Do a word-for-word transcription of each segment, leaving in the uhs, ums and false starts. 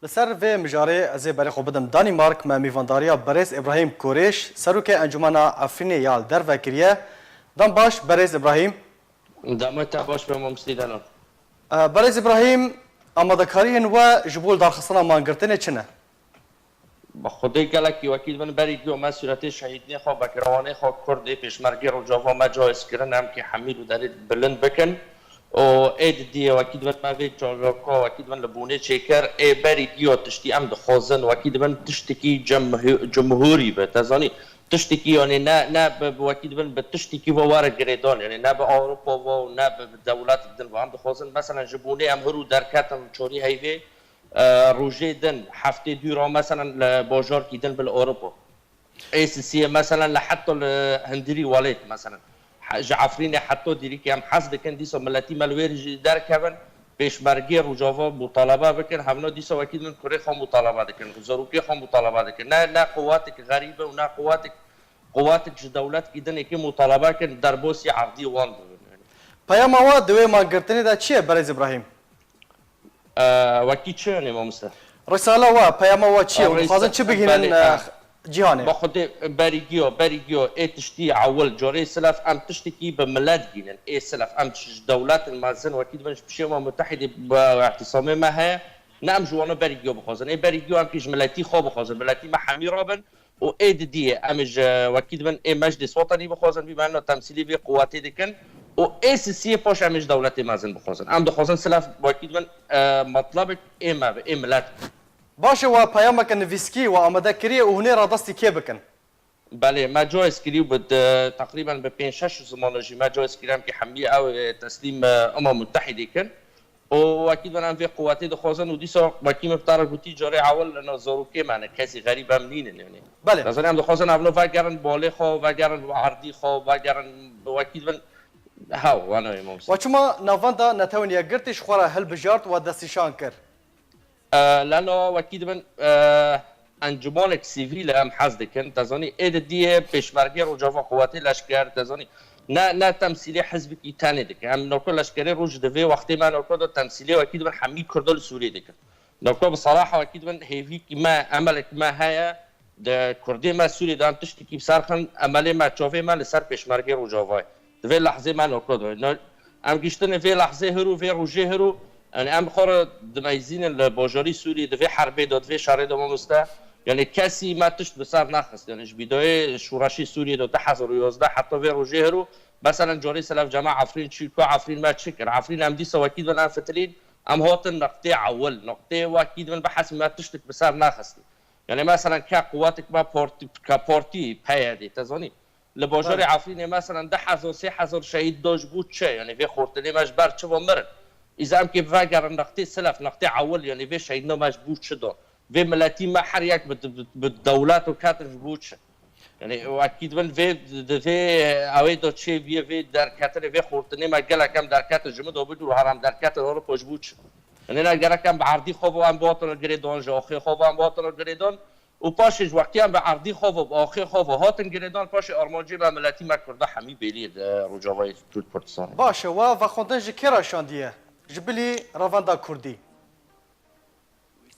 Li ser vê mijarê ez ê berê xwe bidim Danîmark, me mîvandariya berêz Îbrahîm Kurêş, serokê Encûmena Efrînê ya li derve kiriye. Dem baş berêz Îbrahîm. Dema te baş be, Mamostî Delal. E, Berêz Îbrahîm, amadekariyên we ji bo li darxistina mangirtinê çi ne? Bi xwedê gelekî wekî dibin, berî diyo me sûretê şehîdinê xwe, bekrewanê xwe, Kurdê pêşmergê Rojava me cayez kirin, em kê hemî li derê bilind bikin. Û ê di diyê wekî dibin me vê çavka wekî dibin li bûnê çêkir, ê berî diyo tiştî em dixwazin wekî dibin tiştekî cemhu-, cumhurî be. Te zanî, tiştekî, yanî ne, ne bi, bi wekî dibin bi tiştekî ve were girêdan, yanî ne bi Ewropa ve û ne bi, bi dewlet din ve. Em dixwazin, meselen, ji bûnê em hir û derketin çorî heyvê, e, rojê din, heftê dû ra, meselen, li bajarkî din bi li Ewropa. Ê sisiyê, meselen, li heta li hundirî welêt, meselen. He-, ji Efrînê heta dîrîkê em hez dikin, dîsa miletî me li wê jî derkevin, pêşmergê Rojava mutalebe bikin, hevna dîsa wekî din kurê xwe mutalebe dikin, zarokê xwe mutalebe dikin. Ne, ne quwetek xerîb e û ne quwetek, quwetek ji dewletkî dinekê mutalebe kin, derbasî erdî wan bibin. Peyama we di wê mangirtinê de çi ye, Berêz Îbrahîm? E, wekî çi, yanî, mamoste? Risala we, peyama we çi ye? Û dixwazin çi bigihînin, belê, e, ha. Cîhanê? Bi xwedê berî giyo, berî giyo, ê tiştî ewil, carê silef em tiştekî bi milet gînin. Ê silef em ji dewletin mezin wekî dibin, ji pişê me mutehîdê bi îtisamê me heye. Ne em ji wana berî giyo bixwazin. Ê berî giyo em kî ji miletî xwe bixwazin. Miletî me hemî rabin. Û ê di diyê em ê ji wekî dibin, ê Meclîs Wetanî bixwazin, bî me hena temsîlê vê quwetê dikin. Û ê sisiyê paş em ê ji dewletê mezin bixwazin. Em dixwazin silef wekî dibin, e, metlebek ê me be, ê milet be. Baş e, we peyameke nivîskî we amade kiriye û hûn ê radestî kê bikin? Belê, me cayez kirî û bi, teqrîben bi pênc şeş zimana jî me cayez kirî, em kî hemî ew, e, teslîm, e, Umam Mutehîdê kin. Û wekî dibin em vê quwetê dixwazin û dîsa wekî min bi te re gotî, carê ewil li nav zarokê me ne, kesî xerîb em nînin, yanî. Belê. Dizanî em dixwazin evno vegerin balê xwe, vegerin erdî xwe, vegerin wekî dibin, hew, wano ye, mamoste. We çima Navenda Netewên Yekgirtî ji xwe re hilbijart, we destnîşan kir? E, leno wekî dibin, e, encûmanek sivîl e, em hez dikin. Te zanî, ê di diyê pêşmergê Rojava quwetê leşker, te zanî, ne, ne temsîlê hizbekî tenê dike. Em noko leşkerê roj di vê wextê me noko de temsîlê wekî dibin hemî Kurda li Sûriyê dikin. Noko bi seraha wekî dibin hêvîkî me, emelek me heye. Di Kurdê me Sûriyê de em tiştekî bi ser xin, emelê me, çavê me li ser pêşmergê Rojava ye. Di vê lehzê me noko de. No-, em giştine vê lehzê hir û vê rojê hir û, yanî em xwe re dimeyzînin li bajarî Sûriyê, di vê herbê de, di vê şerê de, mamoste. Yanî kesî me tişt bi ser nexist. Yanî ji bîdoyê şoreşê Sûriyê de du hezar û yazdeh heta vê rojê hir û, meselen, carê silef cema Efrîn çî, ku Efrîn me çi kir? Efrîn em dîsa wekî dibin em fitilîn, em hatin neqtê ewil. Neqtê wekî dibin bi hesî me tiştik bi ser nexistî. Yanî, meselen, ke quwetek me partî, ke partî P Y D, te zanî? Li bajarê Belê. Efrînê, meselen, du hezar, sê hezar şehîd da ji bo çi? Yanî, vê xortinê me ji ber çi ve mirin? Îza em kê vegerin neqtê silef, neqtê ewil, yanî, vê şehîdina me ji bo çi da? Vê miletî me her yek bi, bi, bi dewlet û ketin ji bo çi? Yanî, wekî dibin vê, di vê, ewê da çê bîye, vê derketinê, vê xortinê me gelek em derketin ji min da bigir û her em derketin Ewropa ji bo çi? Yanî, ne gerek em bi erdî xwe ve em bihatin girêdan, ji axê xwe ve em bihatin girêdan û paşê ji wextî em bi erdî xwe ve, bi axê xwe ve hatin girêdan, paşê armancê me, miletî me Kurda hemî bêlî ye di Rojavayê Tirk Kurdistanê. Baş e, we vexwendin ji kê re şandiye? Ji bilî revenda Kurdî.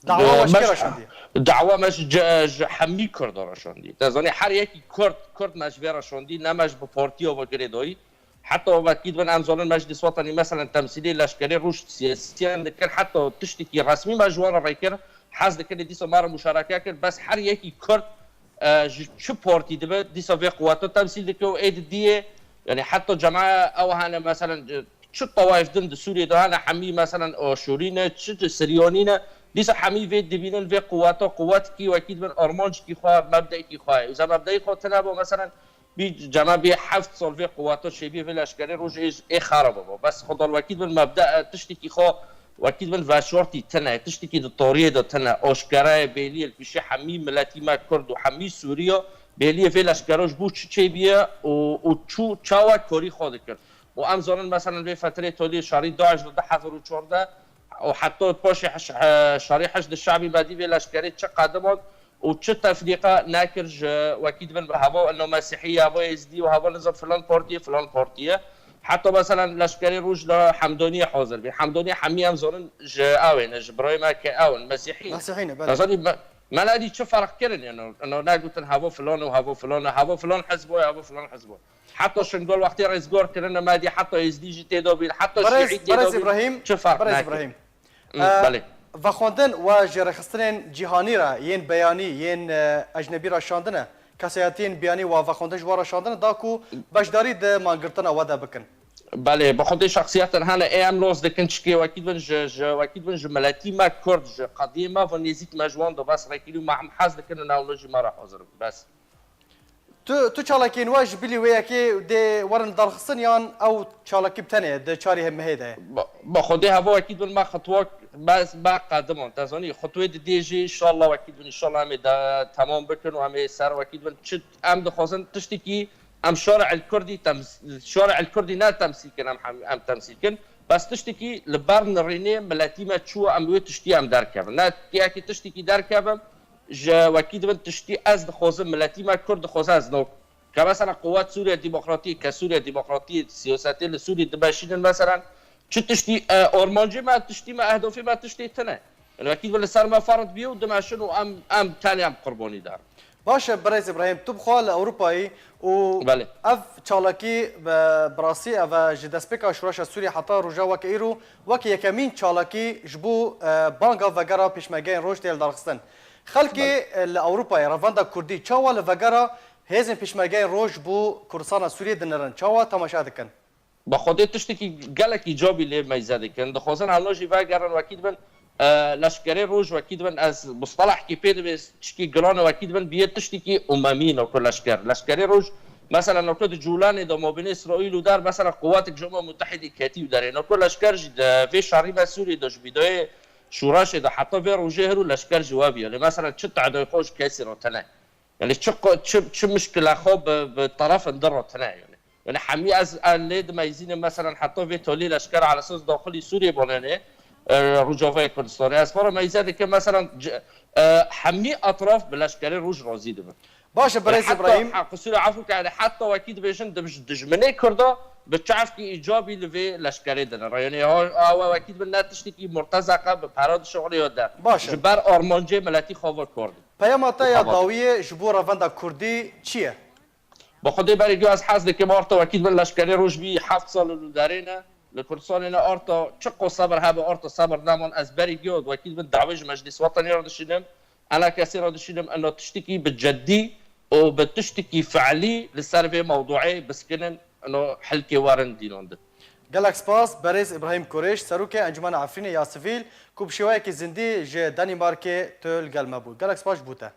Dawa me ji kê re şandiye? Dawa me ji, ji hemî Kurda re şandiye. Te zanî, her yekî Kurd, Kurd me ji vê re şandî, ne me ji bi partiya ve girêdayî. Heta wekî dibin em zanin Meclîs Wetanî, meselen, temsîlê leşkerê roj siyasiyan dikir, heta tiştekî resmî me ji wan re rê kir, hez dikir, dîsa me re muşareke kir, bes her yekî Kurd, e, ji çi partî dibe, dîsa vê quweta temsîl dike û ê di diyê, yanî heta cema ew hene, meselen, e, çi tawayf din di Sûriyê de hene, hemî, meselen, Aşûrî ne, çi Siryanî ne, dîsa hemî vê dibînin, vê quweta, quwetkî wekî dibin, armancekî xwe, mebdeyekî xwe ye. Îza mebdeyê xwe tune bo, meselen, bî cema bê heft sal vê quweta çêbî, vê leşkerê roj ê, ê xerab bo. Bes xwe dal wekî dibin, mebde, e, tiştekî xwe wekî dibin veşartî tune, tiştekî di tariyê de tune, aşkere ye, bêlî ye, li pişê hemî miletî me Kurd û hemî Sûriya bêlî ye vê leşkera ji bo çi çêbîye û, û çû çawa karî xwe dikir. Û em zanin, meselen, vê fetrê tolî şerî DAIŞ li du hezar û çardeh û heta paşê heş-, he-, şerî Heşd Şebî me dî vê leşkerê çi qediman û çi tefrîqa nekir ji wekî dibin bi heva ino Mesîhî, heva Êzidî û heva nizam filan partiyê, filan partiyê. Heta mesela leşkerê roj li Hemdoniyê hazir bî. Hemdoniyê hemî em zanin ji ew ê ne, ji birayê me ke ew in, mesîhî ne. Mesîhî ne, belê. Te zanî me, me nedî çi ferq kirin, yani, ino negotin havo filan û havo filan, havo filan hizbo, havo filan hizbo. Heta Şingal wextê rêzgar kirine me dî, heta Êzdî jî tê de bîn, heta Berêz, Şîî tê Berêz de bîn, Îbrahîm, çi ferq Berêz neke? Îbrahîm. Hmm, Eh, belê. Vexwendin we ji rêxistinên cîhanî re yên beyanî, yên, eh, ecnebî re şandine, kesayetiyên biyanî we vexwendin ji we re şandine, da ku beşdarî di mangirtina we de bikin. Belê, bi xwedê şexsiyetên hene ê em loz dikin çikê wekî dibin ji, ji wekî dibin ji miletî me Kurd, ji qediyê me ve nêzîk me ji wan de bes rekîlî û me em hez dikin û newlo jî me re hazir in. Bes. Tu, tu çalakiyên we ji bilî wê yekê dê werin darxistin yan ew çalakî bi tenê di çarê mehê de ye? Bi, bi xwedê heva wekî dibin me xitwak bes me qediman. Te zanî xitwê didê jî inşallah wekî dibin, inşallah em ê de temam bikin û em ê ser wekî dibin. Çi em dixwazin tiştekî em şarê el Kurdî tems-, şarê el Kurdî ne temsîl kin, em hem, em temsîl kin. Bes tiştekî li ber nirînê miletî me çû em wê tiştî em derkevin. Ne yekî tiştekî derkevin, ji wekî dibin tiştî ez dixwazim, miletî me Kurd dixwaze ez nok. Ke mesela Quwet Sûriye Demokratî, ke Sûriye Demokratî siyasetê li Sûrî dimeşînin mesela, çi tiştî, e, armancê me tiştî me, ehdafê me tiştê tune. Yani wekî dibin li ser me ferz bî û dimeşin û em, em tenê em qurbanî dar. Baş e, Birêz Îbrahîm, tu bi xwe li Ewropayî û Belê. Ev çalakî bi, bi rastî ev e ji destpêka şoreşa Sûriyê heta roja weke îro weke yekemîn çalakî ji bo, e, banga vegera pêşmergeyên roj tê lidarxistin. Xelkê, Belê. E, li Ewropayê revenda Kurdî çawa li vegera hêzên pêşmergeyên roj bo Kurdistana Sûriyê dinirin? Çawa temaşe dikin? Bi xwedê tiştekî gelek îcabî lê meyze dikin. Dixwazin hewna jî vegerin wekî dibin, e, leşkerê roj wekî dibin, ez mustelahkî pê dibê çikî giran e wekî dibin, biyê tiştekî umemî noko leşker. Leşkerê roj, mesela noko di Cûlanê de mabînê Îsraîl û der, mesela quwetek ji Umem Mutehîdî ketî û derê. Noko leşker jî di vê şerî me Sûrî de ji bîdayê şoreşê de heta vê rojê her û leşker ji we bîye. Lê mesela çi tedayê xwe ji kesî re tine. Yani çi qo-, çi, çi mişkila xwe bi, bi terefin din re tine yani. Yani hemî ez, ez lê dimeyzînim mesela heta vê tolî leşker ala esas daxilî Sûriyê bonenê, e, Rojavayê Kurdistanê. Ez xwe re meyze dikim mesela c-, e, hemî etraf bi leşkerê roj razî dibin. Baş e, Yani Birêz heta, Îbrahîm. Ha, qisûrê efû ke, yani heta wekî dibêjin dij-, dijminê Kurda bi çavkî îcabî li vê leşkerê dine re. Yani ha, awe wekî dibin ne tiştekî murtezeqe bi pera dişixulê ya de. Baş e. Ji ber armancê miletî xwe ve Kurd. Peyama te ya dawiyê ji bo revenda Kurdî çi ye? Bi xwedê berî giyo ez hez dikim arta wekî dibin leşkerê roj bî heft sal li derê ne. Li Kurdistanê ne arta çiqo sebir hebe arta sebir neman ez berî giyo wekî dibin dawê ji Meclîs Wetenî re dişînim. Ena kesê re dişînim eno tiştekî bi ceddî û bi tiştekî fe'lî li ser vê mewduê biskinin eno hilkê werin dînan din. Gelek spas, Berêz Îbrahîm Kurêş, Serokê Encûmena Efrînê ya Sivîl, ku bi şêweyekî zindî ji Danîmarkê tu li gel me bû. Gelek spas ji bo te.